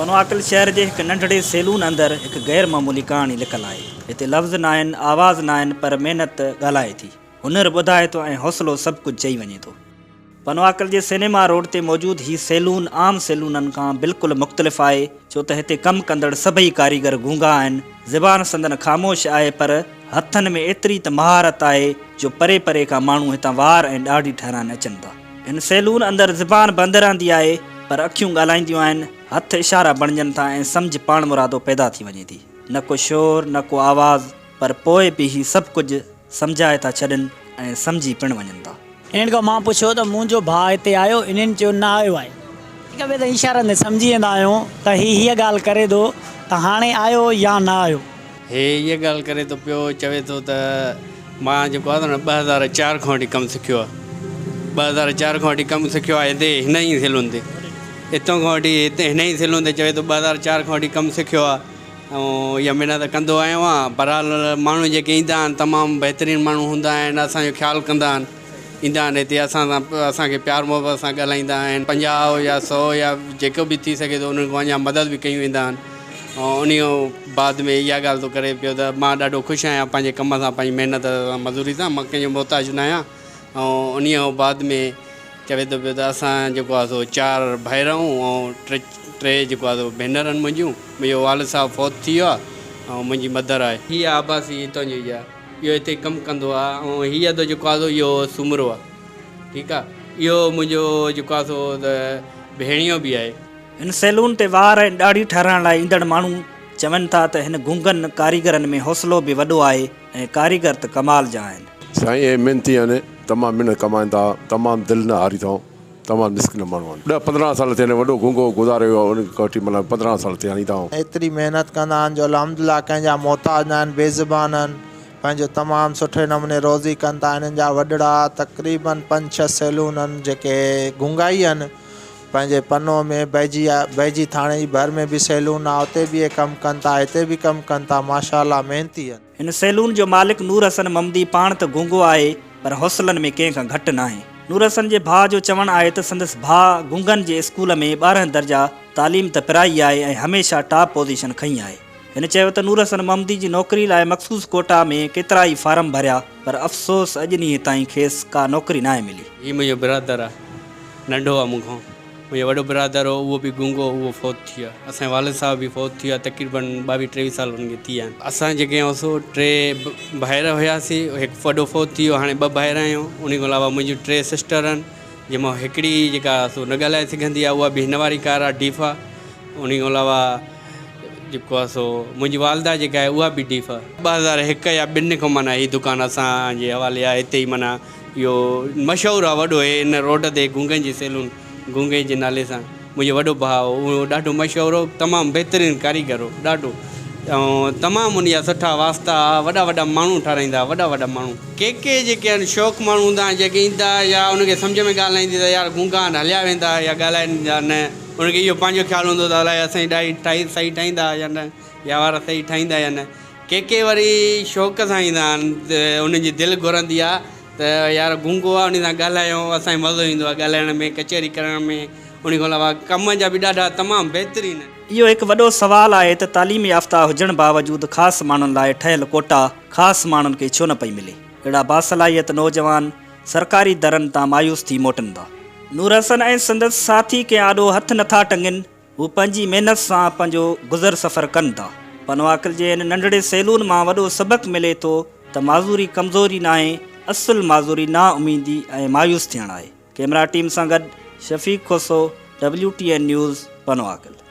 پنوعاقل شهر جي هڪ ننڍڙي سيلون اندر هڪ غير معمولي ڪهاڻي لکل آهي. هتي لفظ ناهن، آواز ناهن، پر محنت ڳالهائي ٿي، هنر ٻڌائي ٿو ۽ حوصلو سڀ ڪجهه چئي وڃي ٿو. پنوعاقل جي سئنيما روڊ تي موجود هي سيلون عام سيلونن کان بلڪل مختلف آهي، ڇو ته هتي ڪم ڪندڙ سڀئي ڪاريگر گونگا آهن، زبان سندن خاموش آهي پر هٿن ۾ ايتري ته مهارت آهي جو پري پري کان ماڻهو هتان وار ۽ ڏاڙهي ٺهرائڻ اچن ٿا. هن سيلون اندر زبان بند رهندي آهي پر اکيون ڳالهائينديون آهن، هٿ اشارا بڻجن ٿا ۽ سمجهه پاڻمرادو پيدا ٿي وڃي ٿي. نه ڪو شور نه ڪو آواز پر پوء به هي سڀ ڪجهه سمجهائي ٿا ڇڏن ۽ سمجهي پڻ وڃن ٿا. انهن کان مان پڇيو ته منهنجو ڀاء هتي آيو؟ انهن چيو نه آيو آهي. هڪ ٻئي تي اشارن تي سمجهي ويندا آهيون ته هي هيء ڳالهه ڪري ٿو ته هاڻي آيو يا نه آيو. هي هيء ڳالهه ڪري ٿو پيو چوي ٿو ته مان جيڪو آهي نه 2004 کان وٺي ڪم سکيو آهي 2004 کان وٺي ڪم سکيو آهي هتي هن ئي سيلون تي اتان کان وٺي هتي هن ئي سيلون تي چوي ٿو 2004 کان وٺي ڪم سکيو آهي ۽ اها محنت ڪندو آيو آهيان بهرحال ماڻهو جيڪي ايندا آهن تمام بهترين ماڻهو هوندا آهن اسان جو خيال ڪندا آهن ايندا آهن هتي اسان سان اسان کي پيار محبت سان ڳالهائيندا آهن 50 يا سو يا جيڪو به ٿي سگهي ٿو انهن کان اڃا مدد به ڪيون ويندا آهن ۽ ان بعد ۾ اها ڳالهه ٿو ڪري پيو ته مان ڏاڍو خوش آهيان پنهنجي ڪم سان پنهنجي محنت سان مزوري سان مان ڪنهن جو محتاج نه آهيان ۽ انهيء بعد ۾ چوي ٿو پيو ته اسان جيڪو آهي سو چار ڀائر آهيون ۽ ٽي ٽي جيڪو آهي سو ڀينر آهن منهنجيون. منهنجو والد صاحب فوت ٿي ويو آهي ۽ منهنجي مدر آهي. هي عباسي هتان جو ئي آهي. اهو هتي ڪم ڪندو آهي ۽ هي ادو جيڪو آهي سو اهو سومرو آهي. ٺيڪ آهي. اهو منهنجو جيڪو آهي سو ته ڀيڻيو به آهي. هن سيلون تي وار ۽ ڏاڙهي ٺهرائڻ لاء ايندڙ ماڻهو چون ٿا ته هن گونگن ڪاريگرن ۾ حوصلو به وڏو آهي ۽ ڪاريگر ته ڪمال جا آهن. سائين اهي محنتي آهن تمام محنت ڪمائن ٿا تمام دل نه هاري اٿئون تمام مسڪين ماڻهو آهن ڏه 15 سال ٿيا آهن وڏو گونگو گذاري ويو آهي ان کان وٺي معنيٰ 15 سال ٿيا آهن ايندا آهن. ايتري محنت ڪندا آهن جو الحمدلله ڪنهن جا محتاج نه آهن بي زبان آهن پنهنجو تمام سٺي نموني روزي ڪن ٿا هنن جا وڏڙا تقريبن پنج ڇهه سيلون آهن جيڪي گونگائي آهن پنهنجي پنو ۾ بهجي بهجي ٿاڻي جي ڀر ۾ به سيلون آهي اتي به اهي ڪم ڪن ٿا هتي به ڪم ڪن ٿا ماشاءالله محنتي آهن. هن سيلون جو مالڪ نور حسن ممدي پاڻ ته گونگو آهي پر حوصلن ۾ ڪنهن کان گهٽ ناهي. نور حسن جي ڀاء جو چوڻ آهي ته سندس ڀاء گونگن جي اسڪول ۾ 12 درجا تعليم ته پرائي آهي ۽ هميشه ٽاپ پوزيشن کنئي آهي. هن چيو ته نور حسن ممدي جي نوڪري لاء مخصوص ڪوٽا ۾ ڪيترائي فارم ڀريا پر افسوس اڄ ڏينهن تائين کيس ڪا نوڪري ناهي ملي. هي منهنجو برادر آهي. ننڍو آهي مون کان. منهنجو وڏو برادر هو اهو به گونگو هو اهو فوت ٿي ويو آهي. اسان جا والد صاحب به فوت ٿي ويا تقريبن ٻاويهه ٽيويهه سال انهن کي ٿي ويا آهن. اسان جيڪي آهيون سو ٽي ڀائر هياسين هڪ وڏو فوت ٿي ويو هاڻي ٻه ڀائر آهيون انهي کان علاوه منهنجون ٽي سسٽر آهن جنهن مان هڪڙي جيڪا سو نه ڳالهائي سگهندي آهي اها به هن واري ڪار آهي ڊيف آهي انهي کان علاوه جيڪو آهي سو منهنجي والده جيڪا آهي اها به ڊيف آهي. 2001 يا ٻن کان معنيٰ هي دڪان اسان جي حوالي آهي هتي ئي معنيٰ اهو مشهور آ وڏو هي ان روڊ تي گونگن جي سيلون گونگي جي نالي سان منهنجو وڏو ڀاء هو اهو ڏاڍو مشهور هو تمام بهترين ڪاريگر هو ڏاڍو ۽ تمام ان جا سٺا واسطا ها وڏا وڏا ماڻهو ٺهرائيندا ها وڏا وڏا ماڻهو. ڪي ڪي جيڪي آهن شوق ماڻهو هوندا آهن جيڪي ايندا يا ان کي سمجهه ۾ ڳالهه نه ايندي ته يار گونگا آهن هليا ويندا يا ڳالهائيندا نه ان کي اهو پنهنجو خيال هوندو ته الائي اسان جي ڏاڙهي ٺاهي صحيح ٺاهيندا يا نه يا وار صحيح ٺاهيندا يا نه ڪي ڪي وري شوق سان ايندا آهن ته انهن جي دل گهرندي آهي ته يار گونگو آهي ان سان ڳالهايون اسان کي مزو ايندو آهي ڳالهائڻ ۾ ڪچهري ڪرڻ ۾ ان کان علاوه ڪم جا به ڏاڍا تمام بهترين. اهو هڪ وڏو سوال آهي ته تعليم يافته هجڻ باوجود خاص ماڻهن لاء ٺهيل ڪوٽا خاص ماڻهن کي ڇو نه پئي ملي؟ اهڙا باصلاحيت نوجوان سرڪاري درن تان مايوس ٿي موٽن ٿا. نور حسن ۽ سندس ساٿي ڪنهن آڏو هٿ نٿا ٽنگين، هو پنهنجي محنت سان پنهنجو گذر سفر ڪن ٿا. پنوعاقل جي هن ننڍڙي سيلون مان وڏو سبق ملي ٿو ته معذوري ڪمزوري ناهي، اصل معذوري نااميدي ۽ مايوس ٿيڻ آهي. ڪئميرا ٽيم سان گڏ Shafiq Khoso, W T N news, Pano Aqil.